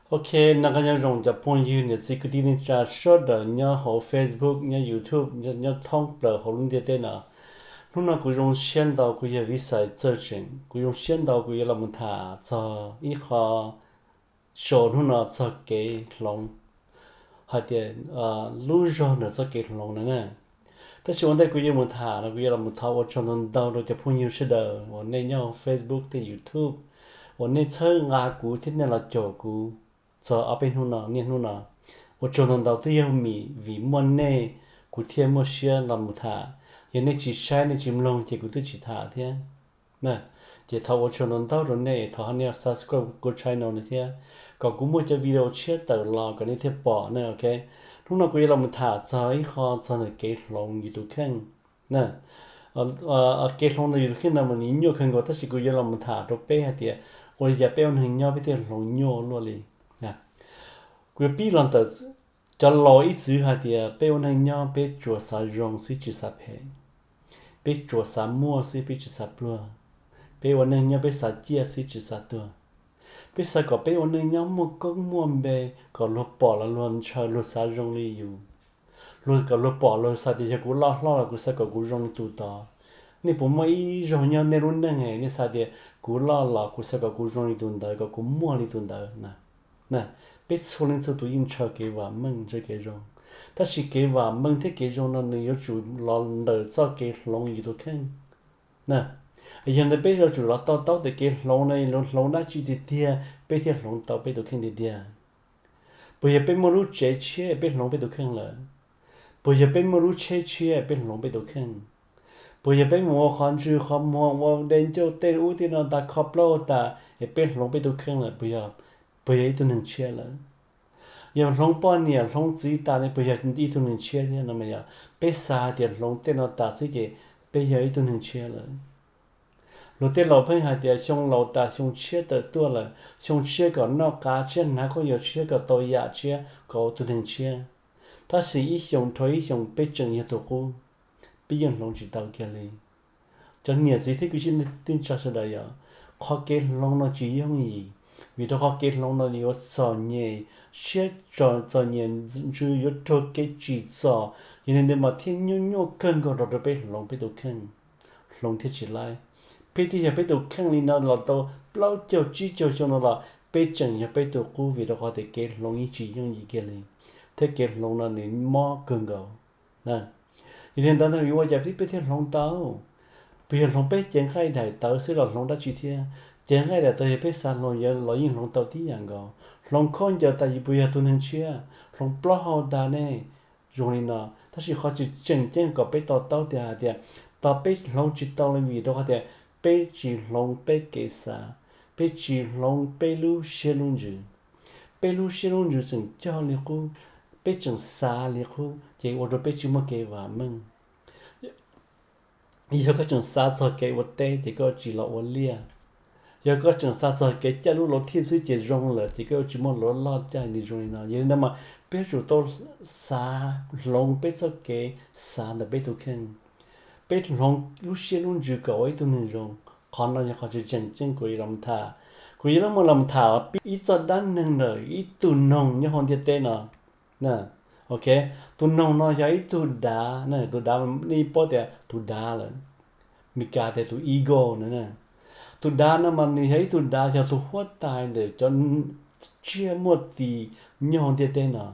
Ok, noj qab nyob zoo cov phooj ywg niam txiv kwv tij neej tsa sawv daws nyob hauv Facebook, nyob YouTube, nyob thoob plaws hauv lub ntiaj teb no. Hnub no kuv zoo siab ntau, kuv yog Viv Xais Txawj Tseem, kuv zoo siab ntau kuv yuav los mus tham txog ib qho show hnub no txog kev hloov, hais tias lub zog ntawm txoj kev hloov no na. Tab sis ua ntej kuv yuav mus tham no kuv yuav los mus thov ua tsaug ntau ntau rau cov phooj ywg sawv daws uas nej nyob hauv Facebook thiab YouTube uas nej txhawb nqa kuv thiab nej los caum kuv txog ob peb hnub no niaj hnub no. Ua tsaug ntau ntau twb yog vim, vim muaj nej kuv thiaj muaj siab los mus tham. Yog nej tsis saib nej tsis mloog ces kuv twb tsis tham thiab. Ces thov ua tsaug ntau ntau rau nej, thov nej subscribe kuv channel no thiab, kom kuv muaj cov video tshiab tawm los kom nej thiaj pom na, ok. Hnub no kuv yuav los mus tham txog ib qho txog ntawm kev hloov yus tus kheej. Kev hloov ntawm yus tus kheej no mas nws nyuaj kawg nkaus tab sis kuv yuav los mus tham rau peb hais tias ua li cas peb ua neeg nyob peb thiaj hloov nyuaj luaj li. Kuv yuav pib los ntawm cov laus ib txwm hais tias peb ua neeg nyob peb tsuas xav zoo xwb tsis xav phem, peb tsuas xav muaj xwb peb tsis xav pluag, peb ua neeg nyob peb xav ciaj xwb tsis xav tuag. Peb xav kom peb ua neeg nyob muaj koob muaj npe, kom luag pom los luag ntshaw luag xav zoo li yus, luag kom luag pom luag xav tias yog kuv loj hlob los kuv xav kom kuv zoo li tus tod. Nej puas muaj ib zaug nyob nej lub neej nej xav tias kuv loj los kuv xav kom kuv zoo li tus ntawd, kom kuv muaj li tus ntawd na? Peb txhua leej txhua tus yeej ntshaw kev vam meej ntshaw kev zoo, tab sis kev vam meej thiab kev zoo no nws yuav tsum los ntawm txoj kev hloov yus tus kheej na. Yog ntawd peb yuav tsum los to taub tias kev hloov no hloov dab tsi tiag tiag peb thiaj hloov tau peb tus kheej tiag tiag. Puas yog peb muaj lub tsev tshiab peb hloov peb tus kheej lawm? Puas yog peb muaj lub tsheb tshiab peb hloov peb tus kheej? Puas yog peb mus ua qhov ntsws qhov muag ua de ncauj tej ub tej no tas kho plaub tas es peb hloov peb tus kheej lawm? Puas yog ib tug neeg tshiab lawm? Yog hloov poj niam hloov txiv tas ne puas yog ib tug neeg tshiab thiab no? Yog peb xav hais tias hloov tej no tas xwb ces peb yog ib tug neeg tshiab lawm. Luag tej laus pheej hais tias xyoo laus tas xyoo tshiab tawm tuaj lawm, xyoo tshiab kom noj qab tshiab hnav khaub ncaws tshiab kom tau yam tshiab kom ua tus neeg tshiab. Tab sis ib xyoos dhau ib xyoos peb tseem yog tus qub, peb yeej hloov tsis tau kiag li. Cov niam txiv thiab kwv tij neej tsa sawv daws yom, qhov kev hloov no tsis yooj yim, vim rau qhov kev hloov no yuav txom nyem siab, txom nyem ntsws, yuav raug kev tsim txom, yog li ntawd mas thiaj nyuaj nyuaj kawg nkaus rau peb hloov peb tus kheej, hloov thiaj tsis laib. Peb twb yog peb tus kheej li no los tau plaub caug tsib caug xyoo no los peb tseem yog peb tus qub vim rau qhov tias kev hloov yeej tsis yooj yim kiag li, thiab kev hloov no nws mob kawg nkaus. Yog li ntawd no yuav ua cas peb thiaj hloov tau? Puas yog hloov peb cev nqaij daim tawv xwb los hloov dab tsi thiab? Cev nqaij daim tawv yog peb xav hloov los yeej hloov tau tib yam nkaus. Hloov khaub ncaws tas yus puas yog tus neeg tshiab? Hloov plaub hau tas ne? Zoo li no, tab sis qhov tseem ceeb kom peb to taub tias hais tias tos peb hloov tsis tau li vim rau qhov tias peb tsis hloov peb kev xav, peb tsis hloov peb lub siab lub ntsws. Peb lub siab lub ntsws tseem cog li qub, peb tseem xav li qub ces ua rau peb tsis muaj kev vam meej. Yog koj tseem xav txog kev ua teb ces koj tsis los ua liaj. Yog koj tseem xav txog kev coj lub luv thij xwb ces zoo lawm ces koj tsis muaj luv loj caj li zoo li no. Yog li ntawd mas peb yuav tsum tau xav hloov peb txoj kev xav ntawm peb tus kheej, peb hloov lub siab lub ntsws kom ua ib tug neeg zoo. Qhov no yog qhov tseem ceeb kuv yuav los tham. Kuv yuav los tham ib txoj dab neeg ntawm ib tug noog nyob hauv ntiaj teb no. Ok, tus noog no yog ib tug dav, tus dav nej paub tias tus dav lawm, Meskas tias tus eagle na. Tus dav no mas nws yog ib tug dav yog tus huab tais ntawm cov tsiaj muaj tis nyob hauv ntiaj teb no.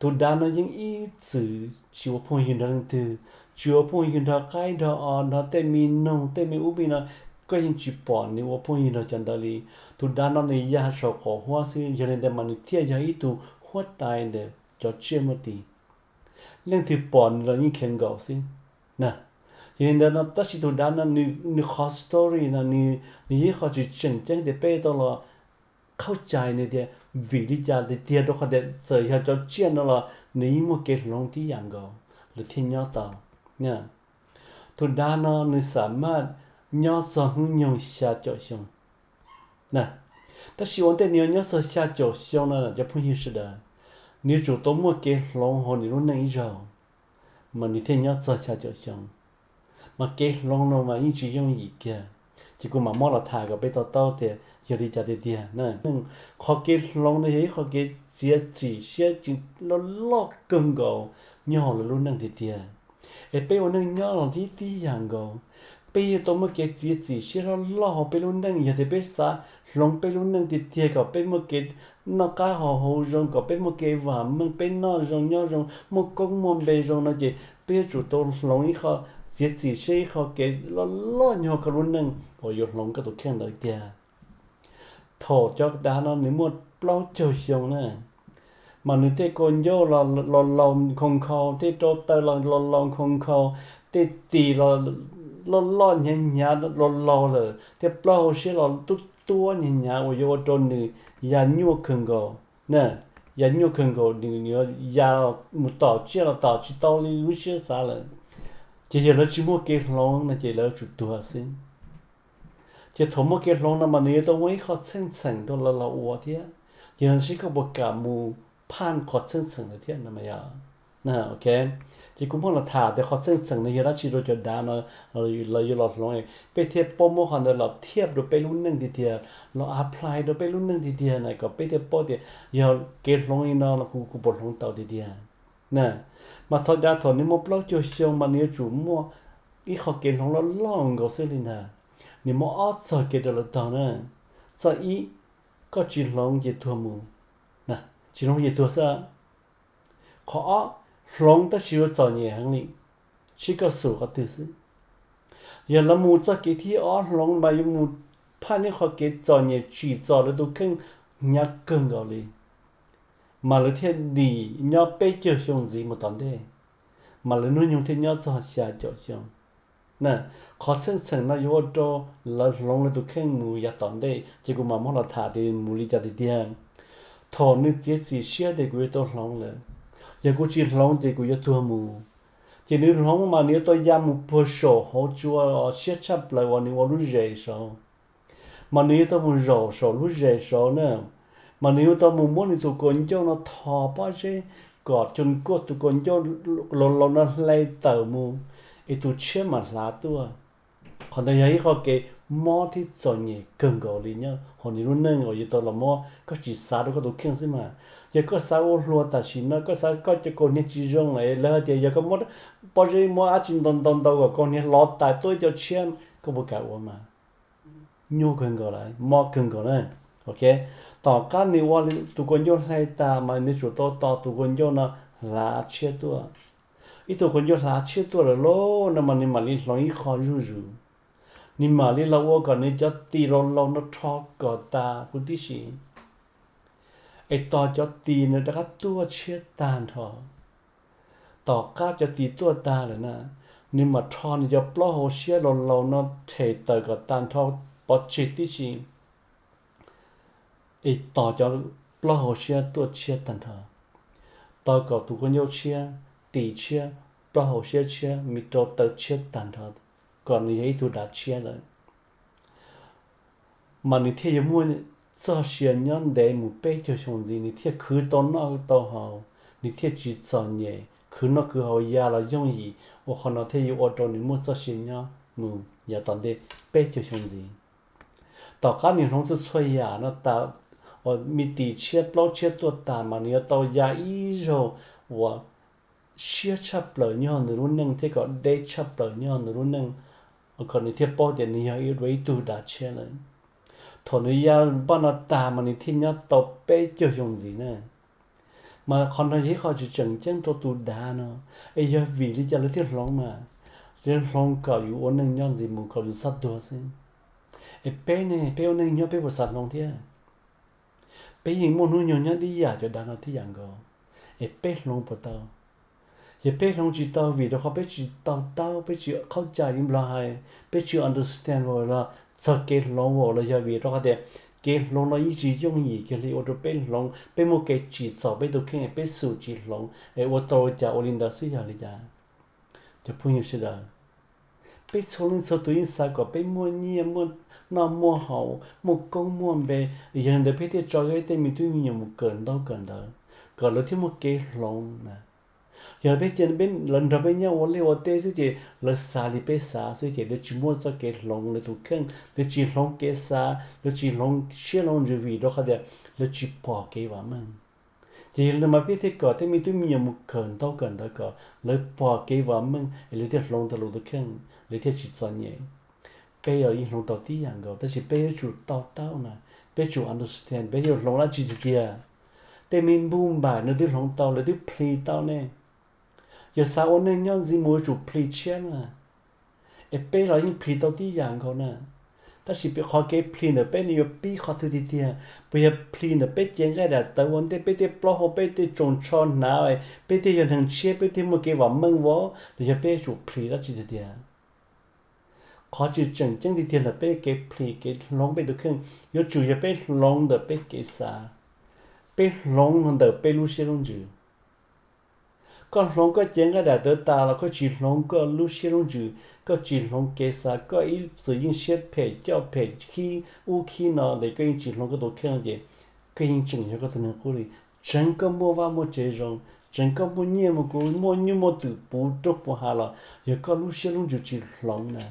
Tus dav no yeej ib txwm tsis ua phooj ywg nrog leej twg, tsis ua phooj ywg nrog qaib nrog os nrog tej me noog tej me ub me no, koj yeej tsis pom nws ua phooj ywg nrog cov ntawd li. Tus dav no nws ya saum qaum huab xwb, yog li ntawd mas nws thiaj yog ib tug huab tais ntawm cov tsiaj muaj tis. Leej twg pom nws los yeej khiav nkaum xwb na. Yog li ntawd no tab sis tus dav no nws qhov story no nws yog ib qho tsis tseem ceeb tias peb tau los qhaub cai nws tias vim li cas tiag tiag rau qhov tias txawm yog cov tsiaj no los nws yeej muaj kev hloov tib yam nkaus lawv thiaj nyob tau. Tus dav no nws xam maj nyob txog hnub nyoog xya caum xyoo. Tab sis ua ntej nws yuav nyob txog xya caum xyoo no cov phooj ywg sawv daws, nws yuav tsum tau muaj kev hloov hauv nws lub neej ib zaug, mas nws thiaj nyob txog xya caum xyoo. Mas kev hloov no mas yeej tsis yooj yim kiag. Ces kuv mam muab los tham kom peb to taub tias yog li cas tiag tiag na. Qhov kev hloov no yog ib qho kev txiav txim siab tseem loj loj kawg nkaus nyob hauv lawv lub neej tiag tiag. Es peb ua neej nyob los tib tib yam nkaus, peb yuav tau muaj kev txiav txim siab loj loj hauv peb lub neej yog tias peb xav hloov peb lub neej tiag tiag kom peb muaj kev noj qab haus huv zoo, kom peb muaj kev vam meej, peb noj zoo nyob zoo, muaj koob muaj npe zoo no ces peb yuav tsum tau hloov ib qho, txiav txim siab ib qho kev loj loj nyob hauv koj lub neej uas yuav hloov koj tus kheej ntawd tiag. Thaum cov dav no nws muaj plaub caug xyoo na, mas nws tej kua ncauj los laus nkhaus nkhaus, tej rau taw los laus nkhaus nkhaus, tej tis los loj loj hnyav hnyav laus laus lawm, thiab plaub hau siab los tub tuab hnyav hnyav uas yuav ua rau nws ya nyuaj kawg nkaus. Ya nyuaj kawg nkaus, nws yuav ya mus tom tsiaj los tom tsis tau li lub siab xav lawm. Ces yog lawv tsis muaj kev hloov no ces lawv tsum tuag xwb. Ces thaum muaj kev hloov no mas nws yuav tau muaj ib qho txheej txheem rau lawv los ua thiab, ces no seb koj puas kam mus phaj qhov txheej txheem ntawd thiab no. Ces kuv muab los tham tias qhov txheej txheem no yog dab tsi rau cov dav no, lawv yuav los hloov, peb thiaj paub muab qhov ntawd los thiaj rau peb lub neej tiag tiag, los apply rau peb lub neej tiag tiag na, kom peb thiaj paub tias yog kev hloov li no los kuv, kuv puas hloov tau tiag tiag. Mas thaum dav thaum nws muaj plaub caug xyoo mas nws yuav tsum muaj ib qho kev hloov loj loj nkaus xwb li ntag. Nws muaj ob txoj kev rau lawv tog na. Txoj ib, koj tsis hloov ces tuag mus, tsis hloov ces tuag xwb. Qhov ob, hloov tab sis yuav txom nyem heev li, seb koj xum qhov twg xwb. Yog lawv mus txoj kev thib ob hloov mas yuav mus phaj nyob qhov kev txom nyem tsim txom lawv tus kheej hnyav kawg nkaus li, mas lawv thiaj dim nyob peb caug xyoo ntxiv mus tom ntej, mas lawv hnub nyoog thiaj nyob txog xya caum xyoo. Qhov txheej txheem no yuav ua rau lawv hloov lawv tus kheej mus yav tom ntej, ces kuv mam muab los tham tias mus li cas tiag tiag. Thaum nws txiav txim siab tias kuv yuav tau hloov lawm, yog kuv tsis hloov ces kuv yuav tuag mus, ces nws hloov mas nws yuav tau ya mus puag saum hauv tsua siab tshaj plaws uas nws ua lub zes saud, mas nws yuav tau mus zaum saum lub zes saud na, mas nws yuav tau mus muab nws tus kaus ncauj no tho pob zeb kom cov kuaj tus kaus ncauj laus laus no hle tawm mus, es tus tshiab mam hlav tuaj. Qhov ntawd yog ib qho kev mob thiab txom nyem kawg nkaus li nyob hauv nws lub neej uas yuav tau los muab. Koj tsis xav rau koj tus kheej xwb mas, yog koj xav ua hluas tam sim no, koj xav koj cov kaus hniav tsis zoo lawm, lawv hais tias yog koj muab pob zeb muab dab tsi ntau ntau ntau kom kaus hniav hlov tas tuaj ib co tshiab, koj puas kam ua mas? Nyuaj kawg nkaus lawm, mob kawg nkaus na. Tom qab nws ua tus kaus ncauj hle tas mas nws tsum tau tos tus kaus ncauj no hlav tshiab tuaj. Ib tug kaus ncauj hlav tshiab tuaj lawm lauj no mas nws mam li hloov ib qho zuj zus, nws mam li los ua kom nws cov tis laus laus no rho kom tas huv tib si, es tos cov tis no rov qab tuaj tshiab tag nrho. Tom qab cov tis tuaj tag lawm na, nws mam rho nws cov plaub hau siab laus laus no rhe tawm kom tag nrho pov tseg tib si, es tos cov plaub hau siab tuaj tshiab tag nrho, tos kom tus kaus ncauj tshiab, tis tshiab, plaub hau siab tshiab, me rau taw tshiab tag nrho, kom nws yog ib tug dav tshiab lawm. Mas nws thiaj yuav muaj txoj sia nyob ntev mus peb caug xyoo ntxiv, nws thiaj khwv tau noj tau haus, nws thiaj tsis txom nyem, khwv noj khwv haus ya los yooj yim, ua qhov no thiaj yuav ua rau nws muaj txoj sia nyob mus yav tom ntej peb caug xyoo ntxiv. Tom qab nws hloov txhua txhua yam no tas, uas me tis tshiab plaub tshiab tuaj tas mas nws yuav tau ya ib zaug uas siab tshaj plaws nyob nws lub neej thiab kom deb tshaj plaws nyob nws lub neej, kom nws thiaj paub tias nws yog ib ib tug dav tshiab lawm. Thaum nws ya npaj no tas mas nws thiaj nyob tau peb caug xyoo ntxiv na. Mas qhov no yog ib qho tsis tseem ceeb rau tus dav no, es yog vim li cas lawv thiaj hloov mas? Lawv hloov kom yus ua neej nyob ntxiv mus kom yus txhob tuag xwb. Es peb ne, peb ua neej nyob peb puas xav hloov thiab? Peb yeej muaj hnub nyoog nyob tib yam cov dav no tib yam nkaus, es peb hloov puas tau? Yog peb hloov tsis tau vim rau qhov peb tsis to taub, peb tsis qhaub cai li Nplog hais, peb tsis understand los txog kev hloov los yog vim rau qhov tias kev hloov no yeej tsis yooj yim kiag li ua rau peb hloov, peb muaj kev tsim txom peb tus kheej, peb xum tsis hloov es ua tau li cas ua li ntawd xwb yog li cas? Cov phooj ywg sawv daws, peb txhua leej txhua tus yeej xav kom peb muaj nyiaj muaj noj muaj haus, muaj koob muaj npe, yog li ntawd peb thiaj tso ib tej me tub me nyuam mus kawm ntaub kawm ntawv, kom lawv thiaj muaj kev hloov na. Yog peb cia lawv nrog peb nyob ua liaj ua teb xwb ces lawv xav li peb xav xwb ces lawv tsis muaj txoj kev hloov lawv tus kheej, lawv tsis hloov kev xav, lawv tsis hloov siab hloov ntsws vim rau qhov tias lawv tsis pom kev vam meej. Ces yog li ntawd mas peb thiaj kom tej me tub me nyuam mus kawm ntaub kawm ntawv kom lawv pom kev vam meej es lawv thiaj hloov tau lawv tus kheej, lawv thiaj tsis txom nyem. Peb los yeej hloov tau tib yam nkaus, tab sis peb yuav tsum to taub na, peb tsum understand peb yuav hloov dab tsi tiag tiag. Tej me npub npaim no twb hloov tau, lawv twb plhis tau ne. Yog xav ua neej nyob ntxiv mus yuav tsum plhis tshiab na. Es peb los yeej plhis tau tib yam nkaus na. Tab sis qhov kev plhis ntawm peb no yuav pib qhov twg tiag tiag? Puas yog plhis ntawm peb cev nqaij daim tawv ua ntej, peb tej plaub hau, peb tej tsoos tsho hnav, peb thiaj yog neeg tshiab, peb thiaj muaj kev vam meej vov, los yog peb yuav tsum plhis dab tsi tiag tiag? Qhov tseem ceeb tiag tiag ntawm peb kev plhis kev hloov peb tus kheej yuav tsum yog peb hloov ntawm peb kev xav, peb hloov ntawm peb lub siab lub ntsws. Koj hloov koj cev nqaij daim tawv tas los koj tsis hloov koj lub siab lub ntsws, koj tsis hloov kev xav, koj ib txwm yeej siab phem coj phem khib ub khib no ntawd, koj yeej tsis hloov koj tus kheej ces koj yeej tseem yog koj tus neeg qub li. Tseev koj muaj vaj muaj tsev zoo, tseev koj muaj nyiaj muaj kub, muaj nyuj muaj twm puv roob puv hav los yog koj lub siab lub ntsws tsis hloov na,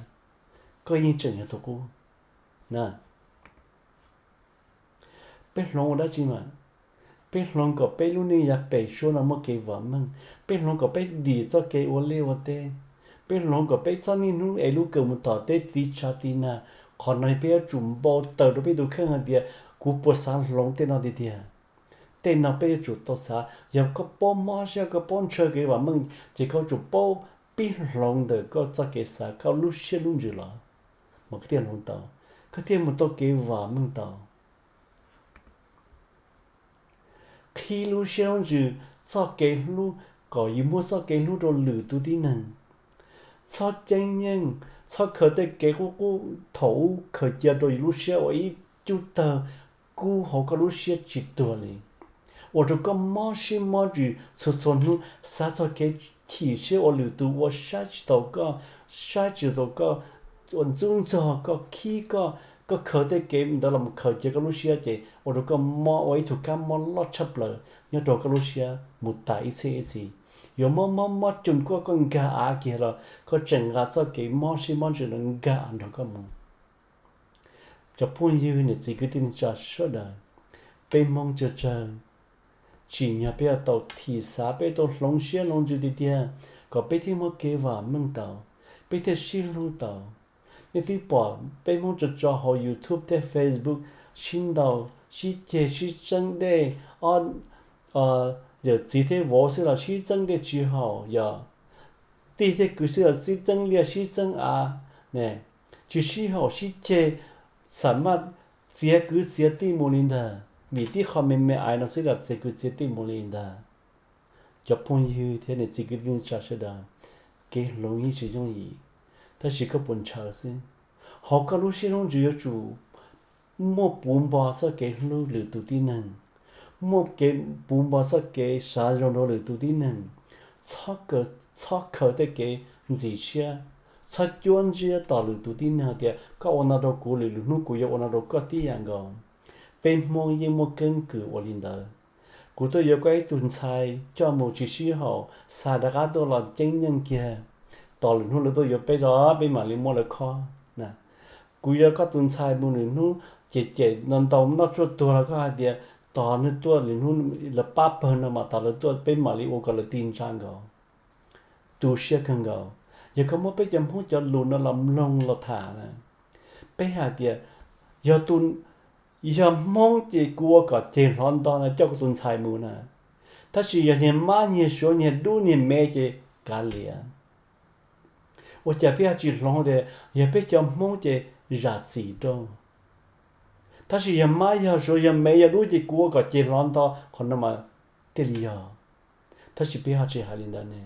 koj yeej tseem yog tus qub na. Peb hloov ua dab tsi mas? Peb hloov kom peb lub neej yav pem suab no muaj kev vam meej, peb hloov kom peb dim txoj kev ua liaj ua teb, peb hloov kom peb txhob niaj hnub es lub kawm mus tom teb tiv tshav tiv nag. Qhov no peb yuav tsum npau taws rau peb tus kheej hais tias kuv puas xav hloov tej no tiag tiag? Tej no peb yuav tsum tau xav. Yog koj paub mob siab, koj paub ntshaw kev vam meej ces koj yuav tsum paub pib hloov ntawm koj txoj kev xav, koj lub siab lub ntsws los mas koj thiaj hloov tau, koj thiaj mus tau kev vam meej tau. Qhib lub siab lub ntsws, txoj kev hlub, kom yus muaj txoj kev hlub rau lwm tus tib neeg. Txhob ceeb nyeej, txhob khaws tej kev qub qub thaum ub khaws cia rau yus lub siab ua ib cub tawg kub hauv koj lub siab tsis tuag li, ua rau koj mob siab mob ntsws txhua txhua hnub, xav txog kev chim siab uas lwm tus ua saib tsis taus koj, saib tsis taus koj, ua ntxub ntxog koj, khib koj, koj khaws tej kev ntawd los khaws cia koj lub siab ces ua rau koj mob ua ib tug kab mob loj tshaj plaws nyob rau koj lub siab mus tas ib txhiab ib txhis. Yuav mob mob mob cuag koj, koj nkag av kiag los koj tseem nqa txoj kev mob siab mob ntsws no nkag av nrog koj mus. Cov phooj ywg niam txiv kwv tij neej tsa sawv daws, peb Hmoob tsawg tsawg, tsim nyog peb yuav tau thim xav, peb tau hloov siab hloov ntsws tiag tiag kom peb thiaj muaj kev vam meej tau, peb thiaj sib hlub tau. Nej twb pom peb Hmoob tso tso hauv YouTube thiab Facebook sib ntaus sib ceg sib txeeb dej, ob yawm txiv thiab vauv xwb los sib txeeb dej tsis haum, yog tij thiab kwv xwb los sib txeeb liaj sib txeeb av, ne, tsis sib haum sib ceg, xam maj txiav kwv txiav tij mus li ntag, vim tib qho me me aiv no xwb los txiav kwv txiav tij mus li ntag. Cov phooj ywg thiab niam txiv kwv tij neej tsa sawv daws, kev hloov yeej tsis yooj yim, tab sis koj puas ntshaw xwb. Hauv koj lub siab lub ntsws yuav tsum muaj puv npo txoj kev hlub lwm tus tib neeg, muaj kev puv npo txoj kev xav zoo rau lwm tus tib neeg. Txhob khaws tej kev ntxim siab, txhob cuab ntsiab tos lwm tus tib neeg tias koj ua no rau kuv, lwm lwm hnub kuv yuav ua no rau koj tib yam nkaus. Peb Hmoob yeej muaj keeb kwm ua li ntawd. Kuv tuaj yuav koj ib tug ntxhais coj mus tsis sib haum, xa rov qab tuaj los ceeb nyeej kiag, tos lwm hnub lawv tuaj yuav peb tso peb mam li muab lawv khob. Kuv yuav koj tus ntxhais mus lwm hnub ces cem ntau ntau noj tshuaj tuag los koj hais tias tos nws tuaj lwm hnub lawv pab pawg no mas tos lawv tuaj peb mam li ua kom lawv ti ntsa nkaus. Tu siab kawg nkaus. Yog koj muab peb cov Hmoob cov lus no los mloog los tham na, peb hais tias yog tus, yog Hmoob ces kuv ua kom ceg hlo nto no coj kuv tus ntxhais mus na, tab sis yog niag mab niag suav niag dub niag me ces kav liam. Ua cas peb ho tsis hloov tias yog peb cov Hmoob ces zam txim rau, tab sis yog mab yog suav yog me yog dub ces kuv ua kom ceg hlo nto, qhov no mas thiaj li yog. Tab sis peb ho tsis hais li ntawd ne,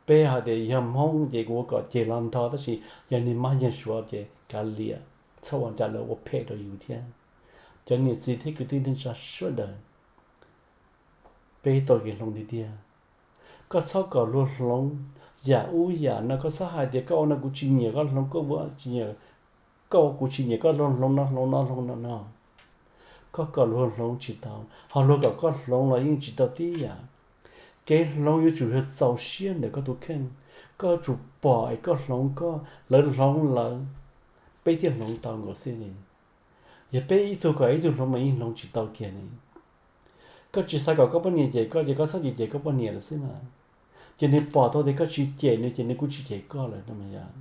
peb hais tias yog Hmoob ces kuv ua kom ceg hlo nto, tab sis yog niag mab yog suav ces kav liam, txhob ua cas lawv ua phem rau yus thiab. Cov niam txiv thiab kwv tij neej tsa sawv daws, peb tau kev hloov tiag tiag. Koj txhob kom luag hloov yam ub yam no, koj txhob hais tias koj ua no kuv tsis nyiam koj hloov, koj ua tsis nyiam, koj ua kuv tsis nyiam koj luag hloov no hloov no hloov no no. Koj kom luag hloov tsis tau, ho luag kom koj hloov los yeej tsis tau tib yam. Kev hloov yuav tsum yog txaus siab ntawm koj tus kheej. Koj yuav tsum pom es koj hloov koj, lawv hloov lawv, peb thiaj hloov tau nkaus xwb li. Yog peb ib tug kom ib tug hloov mas yeej hloov tsis tau kiag li. Koj tsis xav kom koj poj niam cem koj ces koj txhob cem cem koj poj niam lawm xwb mas. Ces nws pom tau tias koj tsis cem nws ces nws kuj tsis cem koj lawm no mas yog.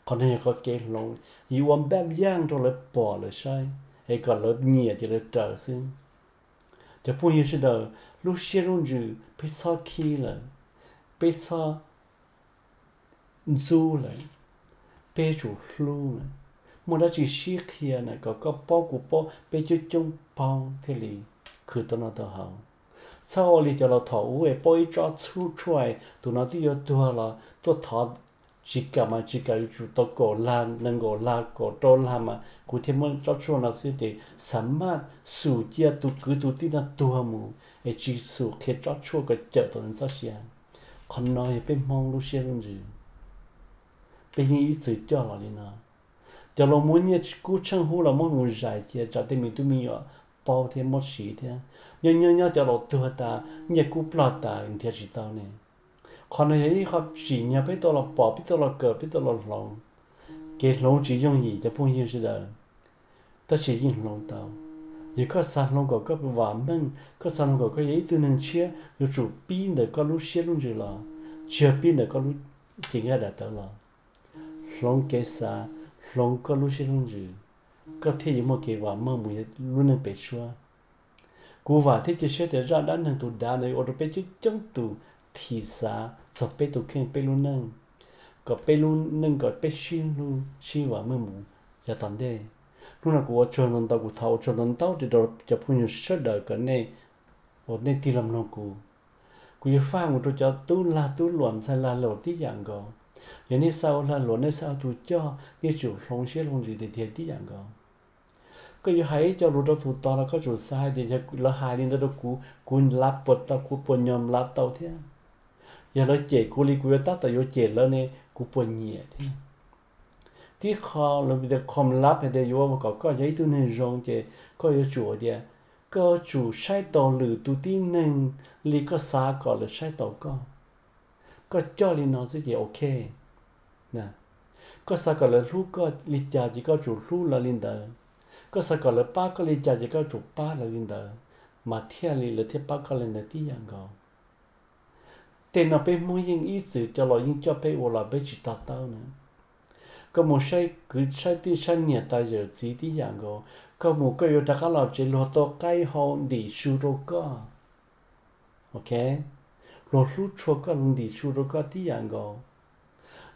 Qhov no yog qhov kev hloov, yus ua npaj yaj rau lawv pom lawv saib, es kom lawv nyiam ces lawv raws xwb. Cov phooj ywg sawv daws, lub siab lub ntsws peb txhob khib lawm, peb txhob ntxub lawm, peb yuav tsum hlub lawm. Muaj dab tsi sib qhia na kom koj paub kuv paub, peb coob coob paub thiaj li khwv tau noj tau haus. Txhob ua li cov laus thaum ub es paub ib tsob txhuj tshuaj, tus no twb yuav tuag los tuaj thov, tsis kam mas tsis kam, yuav tsum tau kaum lag, nees nkaum lag, kaum rau lag mas kuv thiaj muab tsob tshuaj no xwb ces xam maj xum cia tus kwv tus tij no tuag mus es tsis xum qhia tsob tshuaj kom cawm tau nws txoj sia. Qhov no yog peb Hmoob lub siab lub ntsws. Peb yeej ib txwm coj los li no. Cov laus muab nyiaj kub tsheej hub los muab mus zais cia tsam tej me tub me nyuam paub thiab muab siv thiab. Nyob nyob nyob cov laus tuag tas, nyiaj kub ploj tas nrhiav tsis tau ne. Qhov no yog ib qho tsim nyog peb tau los pom, peb tau los kawm, peb tau los hloov. Kev hloov tsis yooj yim cov phooj ywg sawv daws, tab sis yeej hloov tau. Yog koj xav hloov kom koj vam meej, koj xav hloov kom koj yog ib tug neeg tshiab, yuav tsum pib ntawm koj lub siab lub ntsws los, tsis yog pib ntawm koj lub cev nkaj daim tawv los. Hloov kev xav, hloov koj lub siab lub ntsws, koj thiaj yuav muaj kev vam meej mus lub neej pem suab. Kuv vam thiab cia siab tias zaj dab neeg tus dav no yuav ua rau peb coob coob tus thim xav txog peb tus kheej peb lub neej, kom peb lub neej kom peb sib hlub sib vam meej mus yav tom ntej. Hnub no kuv ua tsaug ntau ntau, kuv thov ua tsaug ntau ntau rau cov phooj ywg sawv daws kom nej, uas nej tig los mloog kuv. Kuv yuav faj mus rau cov tub lag tub luam ntxhais lag luam tib yam nkaus. Yog nej xav ua lag luam, nej xav ua tus coj, nej tsum hloov siab hloov ntsws tiag tiag tib yam nkaus. Koj yuav hais ib co lus rau tus tod los koj tsum xav hais tias yog lawv hais li ntawd rau kuv, kuv lav puas tau, kuv puas nyom lav tau thiab. Yog lawv cem kuv li kuv yuav tab tom yuav cem lawv ne, kuv puas nyiam thiab. Tib qho lawv tias khom lav hais tias yuav kom koj yog ib tug neeg zoo ces koj yuav tsum tias, koj yuav tsum saib taus lwm tus tib neeg li koj xav kom lawv saib taus koj. Koj coj li no xwb ces ok. Koj xav kom lawv hlub koj li cas ces koj tsum hlub lawv li ntawd. Koj xav kom lawv pab koj li cas ces koj tsum pab lawv li ntawd, mas thiaj li lawv thiaj pab koj li ntawd tib yam nkaus. Tej no peb Hmoob yeej ib txwm cov laus yeej coj peb ua los peb tsis to taub na. Koj mus saib kwv saib tij saib niam tais yawm txiv tib yam nkaus. Koj mus koj yuav rov qab los tsev luag tau qaib hau ntim su rau koj. Ok, luag hlub tshua koj, luag ntim su rau koj tib yam nkaus.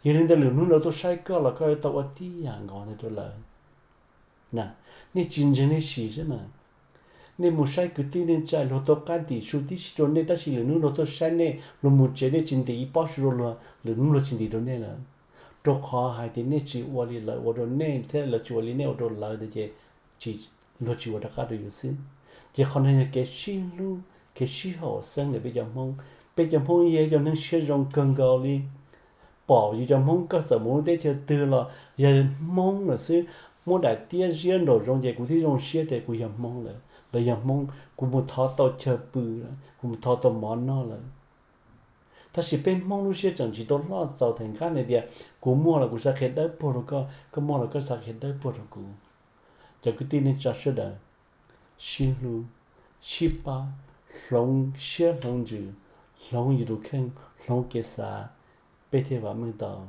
Yog li ntawd lwm hnub lawv tuaj saib koj los koj yuav tau ua tib yam nkaus ntawd rau lawv. Nej tsis ntseeg nej sim saib mas. Nej mus saib kwv tij neej tsa luag tau qab ntim su tib si rau nej tab sis lwm hnub luag tuaj saib nej, luag mus tsev nej tsis ntim ib pob su rau luag, lwm hnub luag tsis ntim rau nej lawm. Rau qhov hais tias nej tsis ua li lawv ua rau nej thiab lawv tsis ua li nej ua rau lawv ntawd ces tsis, luag tsis ua rov qab rau yus xwb. Ces qhov no yog kev sib hlub kev sib haum xeeb ntawm peb cov Hmoob. Peb cov Hmoob yog cov neeg siab zoo kawg nkaus li. Pom yus cov Hmoob, koj txawm mus lub teb chaws twg los yog Hmoob lawm xwb, muab daim tiab ziab nraum zoov ces kuv thiaj zoo siab tias kuv yog Hmoob lawm, lawv yog Hmoob, kuv mus thov tau chaw pw lawm, kuv mus thov tau mov noj lawm. Tab sis peb Hmoob lub siab tseem tsis tau loj txaus theem nqab hais tias kuv muaj los kuv xav qhia dawb paug rau koj, koj muaj los koj xav qhia dawb paug rau kuv. Cov kwv tij neej tsa sawv daws, sib hlub, sib pab, hloov siab hloov ntsws, hloov yus tus kheej, hloov kev xav, peb thiaj vam meej tau.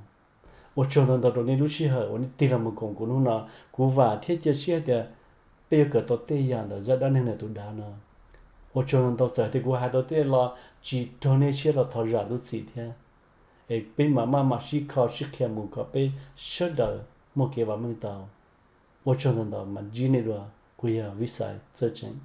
Ua tsaug ntau ntau rau nej lub sij hawm uas nej tig los mus koom kuv hnub no. Kuv vam thiab cia siab hais tias peb yuav kawm tau tej yam ntawm zaj dab neeg ntawm tus dav no. Ua tsaug ntau ntau, txawm hais tias kuv hais tau tej los tsis raug nej siab los thov zam lub txim thiab. Es peb mam maj mam sib kho sib qhia mus kom peb sawv daws muaj kev vam meej tau. Ua tsaug ntau ntau, mam ntsib nej dua. Kuv yog Vij Xais Txawj Tseem.